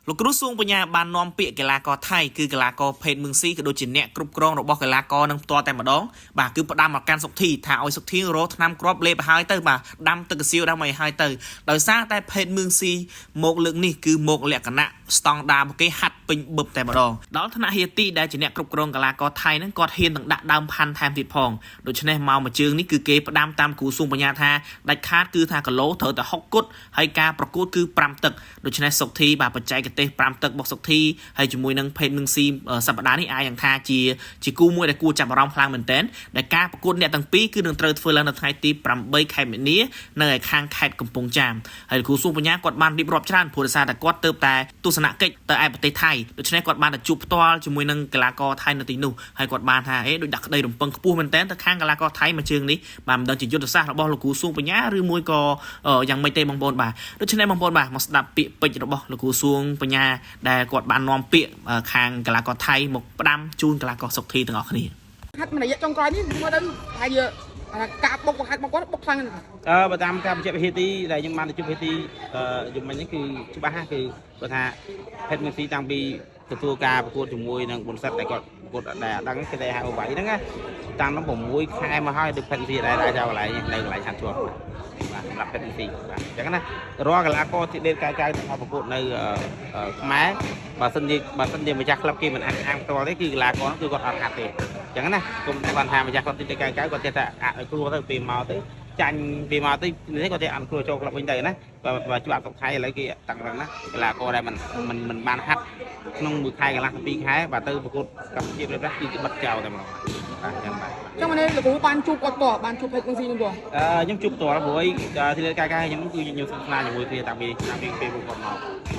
លោកគ្រូសួងបញ្ញាបាននាំពាក្យកីឡាករថៃគឺកីឡាករភេទមឿងស៊ីក៏ដូចជាអ្នកគ្រប់គ្រងរបស់កីឡាករនឹងផ្ទាល់តែម្ដងបាទគឺផ្ដាំមកកាន់សុកធីថាឲ្យសុកធីរកថ្នាំគ្រាប់លេបឲ្យទៅបាទដាំទឹកកសៀវដាំឲ្យហើយទៅដោយសារតែភេទមឿងស៊ីមកលើកនេះគឺមកលក្ខណៈស្តង់ដាររបស់គេហាត់ពេញបឹបតែម្ដងដល់ថ្នាក់ហៀទីដែលជាអ្នកគ្រប់គ្រងកីឡាករថៃហ្នឹងគាត់ហ៊ាននឹងដាក់ដើមផាន់ថែមទៀតផងដូច្នេះមកមួយជើងនេះគឺគេផ្ដាំតាមគ្រូសួងបញ្ញាថាដាច់ខាតគឺថាគីឡូត្រូវតែ6គត់ហើយការប្រកួតគឺ5ទឹកដូច្នេះសុកធីបាទបច្ចេកទេស5ទឹករបស់សុកធីហើយជាមួយនឹងភេទមឿងស៊ីសប្តាហ៍នេះអាចយ៉ាងថាជាគូមួយដែលគួរចាប់អារម្មណ៍ខ្លាំងមែនទែនដែលការប្រកួតអ្នកទាំងពីរគឺនឹងត្រូវធ្វើឡើងនៅថ្ងៃទី8ខែមីនានៅឯខាងខេត្តកំពង់ចាមហើយគ្រូសួងបញ្ញាគាត់បានរៀបរាប់ច្រើនព្រោះដោយសារតែគាត់ទៅតែទស្សនកិច្ចទៅឯប្រទេសថៃដូច្នេះគាត់បានទៅជួបផ្ទាល់ជាមួយនឹងកីឡាករថៃនៅទីនោះហើយគាត់បានថាអេដូចដាក់ក្តីរំពឹងខ្ពស់មែនទែនទៅខាងកីឡាករថៃមួយជើងនេះបាទមិនដឹងជាយុទ្ធសាស្ត្ររបស់លោកគ្រូសួងបញ្ញាឬមួយក៏យ៉ាងម៉េចទេបងប្អូនបាទដូច្នេះបងប្អូនបាទមកស្ដាប់ពាក្យពេចន៍របស់លោកគ្រូសួងបញ្ញាដែលគាត់បាននាំពាក្យខាងកីឡាករថៃមកផ្ដាំជូនកីឡាករសុកធីទាំងអស់គ្នា ហាត់មួយរយៈចុងក្រោយនេះមើលទៅថាជាការបុកបង្ហាត់របស់គាត់បុកខ្លាំងណាស់ អឺបើតាមការបញ្ជាក់វិធីទីដែលខ្ញុំបានទៅជួបវិធីអឺយំមិញហ្នឹងគឺច្បាស់ណាស់គឺបើថាផេតមេស៊ីតាំងពីទទួលការប្រកួតជាមួយនឹងបុនសិតដែលគាត់ប្រកួតដែលអត់ដឹងគេតែហៅវ៉ៃហ្នឹងណាតាំងដល់6ខែមកហើយដូចផេតមេស៊ីដែលដែរចោលកន្លែងនៅកន្លែងហាត់ជាប់បាទសម្រាប់ផេតមេស៊ីបាទអញ្ចឹងណារាល់កីឡាករទីដេតកៅកៅទាំងអស់ប្រកួតនៅខ្មែរបើសិនជាម្ចាស់ក្លឹបគេមិនអះអាងផ្ទាល់ទេគឺកីឡាករគឺគាត់អត់ហាត់ទេអញ្ចឹងណាគុំតែគាត់ថាម្ចាស់ក្លឹបទីដេតកៅកៅគាត់ចេះតែអនុគ្រោះទៅពេលមកទៅចាញ់ពីមកទៅនេះគាត់ចេះអនុគ្រោះចូលក្លឹបវិញទៅណាបើច្បាប់ស្រុកថៃឥឡូវគេតាំងណាកីឡាករដែលមិនបានហាត់ក្នុងមួយខែកន្លះទៅ2ខែបាទទៅប្រកួតកម្ពុជាប្រៀបគឺគេបិទចោលតែម្ដងបាទអញ្ចឹងបាទ ចង់មកនេះលោកគ្រូបានជួបគាត់តបានជួបភេទមឿងស៊ីនឹងត អឺខ្ញុំជួបផ្ទាល់ព្រោះអីទីលេខកាយកាយខ្ញុំគឺខ្ញុំស្និទ្ធស្នាលជាមួយគ្នាតាំងពីពេលពួកគាត់មក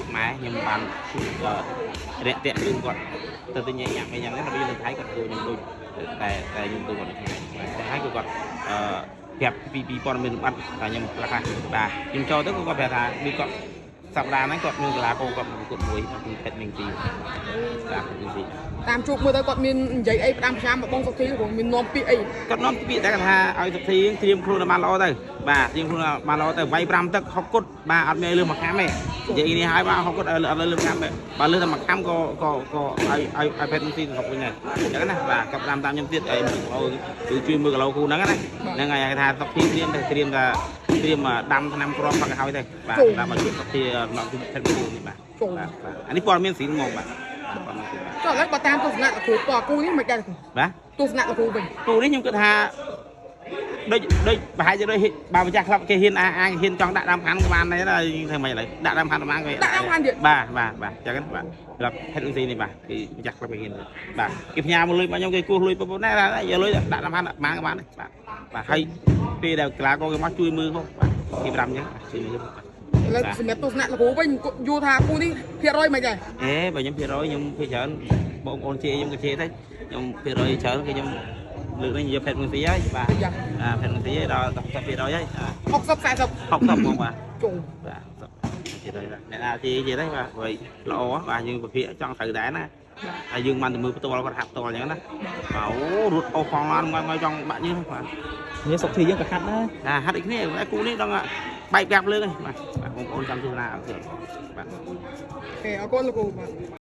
ខ្មែរខ្ញុំបានជួបរាក់ទាក់រឿងគាត់ទៅទៅញ៉ាំញ៉ាំអីញ៉ាំហ្នឹងដល់ពេលទៅថៃគាត់គួរខ្ញុំដូចតែខ្ញុំទៅគាត់នៅថ្ងៃតែហើយគឺគាត់អឺប្រាប់ពីព័ត៌មានលម្អិតតែខ្ញុំខ្លះខ្លះបាទខ្ញុំចូលទៅគាត់ប្រាប់ថាវាគាត់សប្តាហ៍ហ្នឹងគាត់មានកីឡាករគាត់ប្រកួតមួយគឺផេតមីងស៊ីបាទមីងស៊ី តាមជួបមើលទៅគាត់មាននិយាយអីផ្ដាំផ្សាំបងសុធីលោកគ្រូមាននាំពាក្យអី គាត់នាំពាក្យតែគាត់ថាឲ្យសុធីត្រៀមខ្លួនឲ្យបានល្អទៅបាទត្រៀមខ្លួនឲ្យបានល្អទៅវាយ5ទឹក6គត់បាទអត់មានឲ្យលើសមួយខាំទេនិយាយនេះហើយបាទ6គត់អត់លើសមួយខាំទេបើលើសតែមួយខាំក៏ក៏ក៏ឲ្យឲ្យឲ្យផេតស៊ីស្រុកវិញដែរអញ្ចឹងណាបាទគាត់តាមតាមខ្ញុំទៀតឲ្យគឺជួយមើលគីឡូគូហ្នឹងណាហ្នឹងហើយគេថាសុធីត្រៀមតែត្រៀមតែត្រៀមដាំថ្នាំគ្រាប់ផឹកឲ្យហើយទៅបាទដើម្បីជួយសុធីមកជួយផេតស៊ីនេះបាទបាទអានេះព័ត៌មានស៊ីហ្មងបាទព័ត៌មានស៊ីបាទ ចុះឥឡូវបើតាមទស្សនៈលោកគ្រូតគូនេះមិនដែរ បាទ ទស្សនៈលោកគ្រូវិញ គូនេះខ្ញុំគិតថាដូចដូចប្រហែលជាដូចបើម្ចាស់ក្លឹបគេហ៊ានអាងហ៊ានចង់ដាក់ដើមផាន់ក៏បានដែរធ្វើម៉េចឥឡូវដាក់ដើមផាន់ប្រហែលគេ ដាក់ដើមផាន់ទៀត បាទបាទបាទចឹងបាទក្លឹបហេតុស៊ីនេះបាទគឺម្ចាស់ក្លឹបគេហ៊ានបាទគេផ្ញើមកលុយមកខ្ញុំគេគោះលុយប៉ុណ្ណេះយកលុយដាក់ដើមផាន់បានក៏បានដែរបាទបាទហើយពេលដែលកីឡាករគេមកជួយមើលផងបាទគេប្រាំចឹងជួយមើលបាទ ឥឡូវសម្រាប់ទស្សនៈលោកគ្រូវិញយល់ថាគូនេះភាគរយមិនដែរ អេបើខ្ញុំភាគរយខ្ញុំភាគច្រើនបងប្អូនជេរខ្ញុំក៏ជេរដែរខ្ញុំភាគរយច្រើនគឺខ្ញុំលើកនេះយកផេតមួយស៊ីហើយបាទ យ៉ាង អាផេតមួយស៊ីហើយដល់10%ហើយ 60 40 60ហ្មងបាទ ជុំ បាទ60%បាទអ្នកណាជេរជេរដែរបាទព្រោះល្អបាទយើងពភាកចង់ត្រូវដែរណាហើយយើងបានទៅមើលផ្ទាល់គាត់ហាត់ផ្ទាល់អញ្ចឹងណាបាទអូរត់អូផងឡានងយចង់បាក់ញើសបាទ នេះសុកធីយើងក៏ហាត់ដែរ អាហាត់ដូចគ្នាតែគូនេះដល់បែកកាប់លើកហើយបាទបងប្អូនចាំទស្សនាអត់បាទ អេអរគុណលោកគ្រូបាទ